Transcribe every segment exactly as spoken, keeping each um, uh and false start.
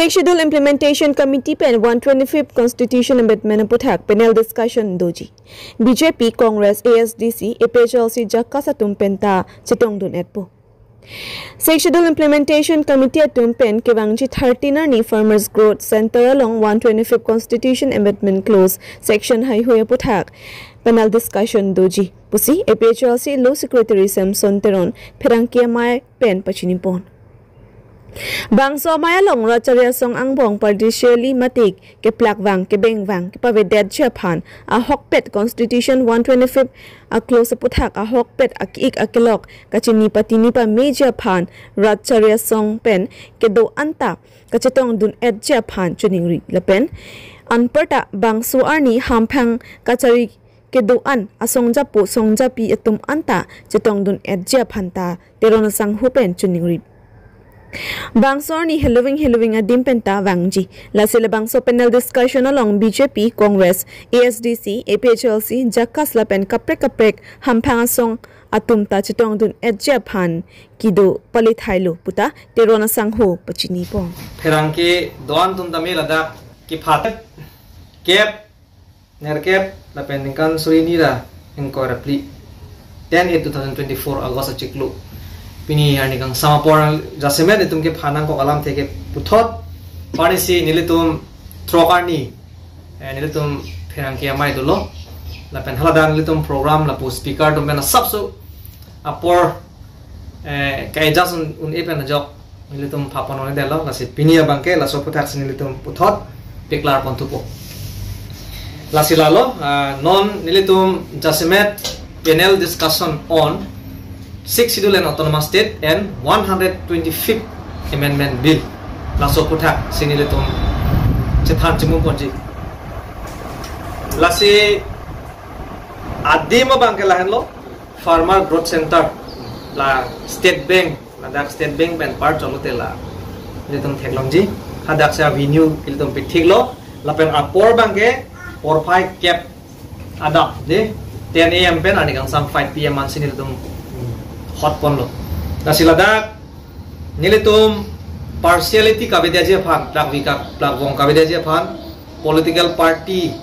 Sixth Schedule Implementation Committee pen one twenty-fifth Constitution Amendment aputhak panel discussion doji. B J P, Congress, A S D C, A P H L C, JACAS atum penta chetongdun-etpo. Sixth Schedule Implementation Committee atum pen kevangji thirteen arni Farmers Growth Center along one twenty-fifth Constitution Amendment Clause section haihui aputhak panel discussion doji pusi A P H L C Law Secretary Samson Teron pherangke amei pen pachinipon. Bangso amei along rat chari asong angbong partially matik keplakvang kebengvang kepavedetji aphan ahokpet Constitution one twenty-fifth a-clause aputhak ahokpet ake-ik akelok kachini patini pameji aphan rat chari asong pen kedo-an ta kachetongdun-etji aphan chiningri lapen anparta bangso arni hamphang kachari kedo-an asongjapo songjapi atum anta chetongdun-etji aphan ta Teron asangho pen chiningri. Bangso arni heloving heloving adim penta vangji. Lasi labangso panel discussion along B J P, Congress, A S D C, A P H L C, JACAS lapen kaprek kaprek hamphang asong atum ta chetongdun-etji aphan kedo palithailo puta Teron asangho pachinipon. Pherangke do-an atum tame ladak kephat kep nerkep lapen ningkan suri hini ra ingkoi ra phli, ten eight two thousand twenty-four August achiklo. Pini arni kangsam apor jasemet itum kephan nangkok alamthe ke puthot. Parnisi nelitum throk arni, eh, nelitum pherangke amei dolo. Lapen haladak nelitum program lapu speaker atum pen asapso apor, eh, ka-adjust un, un-e pen ajok nelitum phapon-onedetlo, lasi pini abangke laso aputhak si nelitum puthot peklar ponthupo. Lasi lalo, ah, non nelitum jasemet panel discussion on Sixth Schedule and Autonomous State and one hundred twenty-fifth Amendment Bill, laso aputhak si nelitum chethan chimum ponji. Lasi adim abangke lahenlo, Farmer Growth Center, la State Bank, ladak State Bank pen apar cholote la nelitum theklongji. Hadak si avenue ilitum pithiklo, lapen apor abangke porphai kep adap de, ten A M pen arni kangsam five P M ansi nelitum hotponlo. Lasi ladak nelitum partiality kavedetji aphan, plakvi ka, plakvong kavedetji aphan political party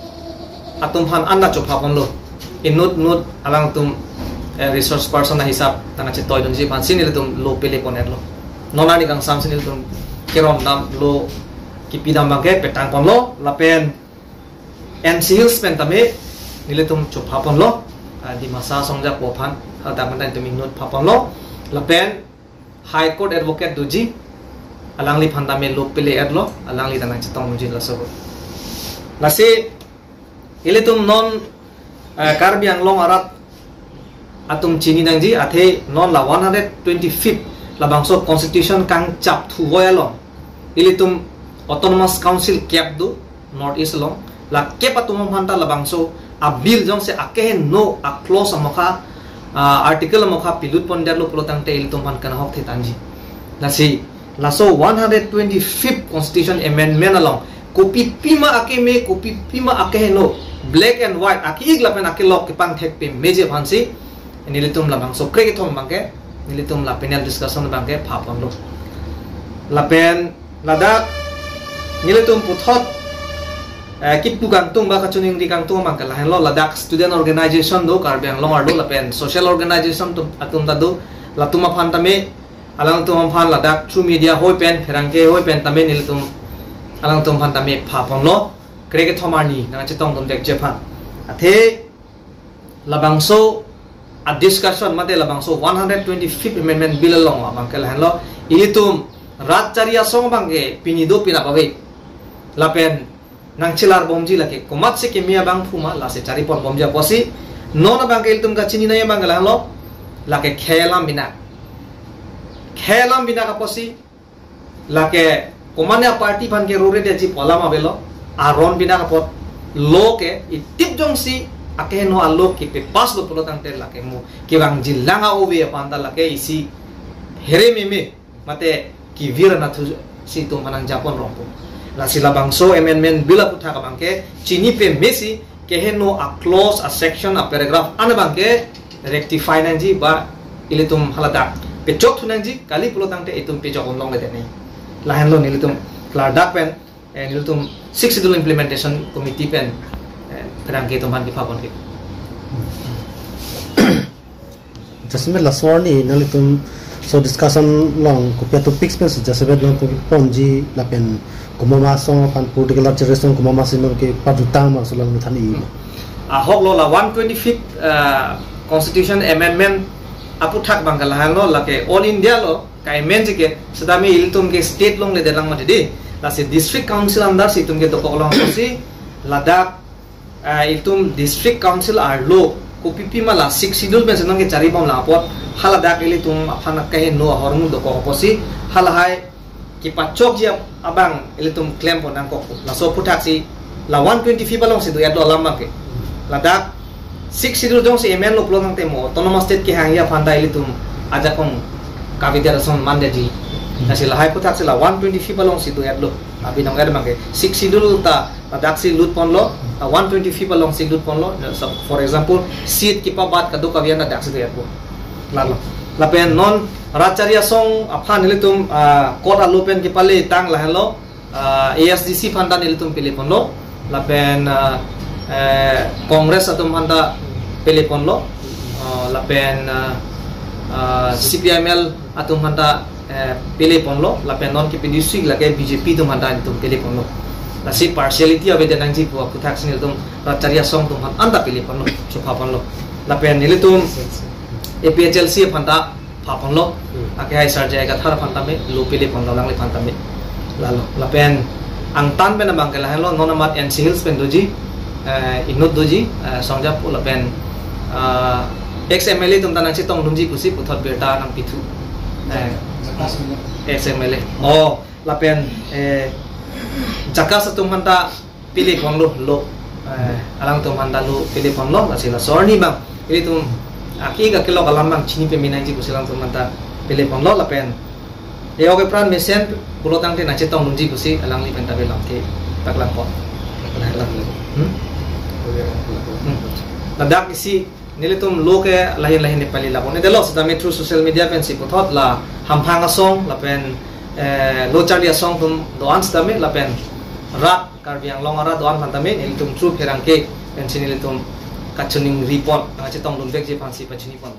atum aphan anta chophaponlo. Inut inut alangtum, eh, resource person ahisap nangkachetoi dunji aphansi nelitum lo pelepon-etlo. Non arni kangsam si nelitum keron dam lo kipidam abangke petangponlo lapen N C Hills pen tame nelitum chophaponlo, ah, Dimasa asongjapo aphan, ah, tame nelitum inut phaponlo lapen High Court Advocate doji, alangliphan tame lo pele-etlo, alangli ta nangchetong dunji laso. Lasi ilitum non, eh, Karbi Anglong arat atum chini nangji, athe non la one hundred twenty-fifth labangso constitution kangchap thuvoi along ilitum Autonomous Council kep do, North East along, la kep atum aphan ta labangso a-bill jongsi akeheno a-clause amokha, ah, article amokha pilutpondetlo pulo tangte ilitum aphan kanahok the tangji. Lasi laso one hundred twenty-fifth Constitution Amendment along kopi pima akeme, kopi pima akeheno, black and white, ake-ik lapen akelok kepangthek pameji aphansi nelitum labangso krekethom abangke nelitum la panel discussion abangke phaponlo. Lapen ladak nelitum puthot, eh, kipu kangtung ba kachiningri kangtung abangke lahenlo, ladak student organization do, Karbi Anglong arlo, lapen social organization atum, atum ta do, latum aphan tame, alangtum aphan ladak through media hoi pen, pherangke hoi pen tame nelitum, alangtum aphan tame phaponlo, krekethom arni nangchetongdunvekji aphan. Athe labangso a-discussion mate labangso one hundred twenty-fifth Amendment Bill along abangke lahenlo, ilitum rat chari asong abangke pini do, penap ave. Lapen nangchelar bomji lake komatsi keme abangphu ma, lasi charipon bomji apotsi, non abangke ilitum kachini nangji abangke lahenlo, lake khei alam binak. Khei alam binak apotsi, lake komane a-party aphan ke rore detji pu alam avelo, aron binak apot lo ke itip jongsi akeheno a-law kepass lo pulo tangte lake mo kevangjilang a-ove aphan ta lake isi here meme mate kevir anatthu si itum aphan nangjapon rongpo. Lasi labangso Amendment Bill aputhak abangke chini pamesi keheno a-clause, a-section, a-paragraph an abangke rectify nangji ba ilitum haladak pechok thu nangji, kali pulo tangte itum pechok un longledet nangji. Lahenlo nelitum klardak pen, eh, nelitum Sixth Schedule Implementation Committee pen, eh, pherangke atum aphan kepapon ke. Jasemet laso arni nanglitum laso discussion along kopi atopics pensi jasemet nangtum ponji lapen komat ma asong aphan, political rat chari asong komat ma si nangtum kepajutang ma laso along than-i. Ahok lo la one twenty-fifth, uh, Constitution Amendment aputhak abang ke lahenlo, lake All India lo ka-amend ji ke, setame ilitum ke state along ledet lang mati dei. Lasi District Council under si itum ke dokok longsi ladak, ah, itum District Council arlo kopipi ma la Sixth Schedule pensi nangkecharibom lang apot, haladak ilitum aphan kehingno ahormu dokok apotsi halahai kepachokji abang ilitum klempon nangkok. Laso aputhak si la one twenty-fifth along si do-etlo alam abang ke. Ladak Sixth Schedule jongsi amend lo pulo tangte mo autonomous state kehangji aphan ta ilitum ajakong kavidet ason mandetji. Lasi lahai aputhak si la one twenty-fifth along si do-etlo. Abinong er abang ke Sixth Schedule ta ladak si lut ponlo, ta one twenty-fifth along si lut ponlo. So, for example, seat kepabat kadokave an ladak si do-etpo. Lalo. Lapen non rat chari asong aphan ilitum, ah, court alo pen kepale tang lahenlo, ah, A S D C aphan ta nelitum pele ponlo. Lapen, ah, eh, Congress atum aphan ta pele ponlo. Ah, lapen, ah, ah, C P I M L atum aphan ta, eh, pele ponlo. Lapen non kepi district lake B J P atum aphan ta nelitum pele ponlo. Lasi partiality avedet nangji pu aputhak si nelitum rat chari asong atum aphan anta pele ponlo, chopha ponlo. Lapen nelitum A P H L C aphan ta pha ponlo. Hmm. Akehai Sarjai Kathar aphan tame lo pele ponlo, alangliphan tame. Lalo. Lapen angtan pen abang ke lahenlo, non amat N C Hills pen doji, eh, inut doji, eh, Songjapo lapen, ah, ex M L A atum ta nangchetongdunji pusi puthot birta nangpithu. Eh, ex M L A. Oh, lapen, eh, JACAS atum aphan ta pele ponlo lo. Eh, alangtum aphan ta lo pele ponlo, lasi laso arni abang ilitum aki kakelok alam abang chini peme nangji pusi alangtum aphan ta pele ponlo lapen e-ok epran mesen pulo tangte nangchetongdunji pusi alangli pen ta belong ke paklang pon. Hmm? Hmm. Ladak isi nelitum lo ke lahin lahin nepali labon. Edelo setame through social media pensi puthot la hamphang asong lapen, eh, lo charli asong atum do-an setame lapen rat Karbi Anglong arat do-an aphan tame nelitum through pherangke pensi nelitum kachiningri pon, nangchetongdunvekji aphansi pachini pon.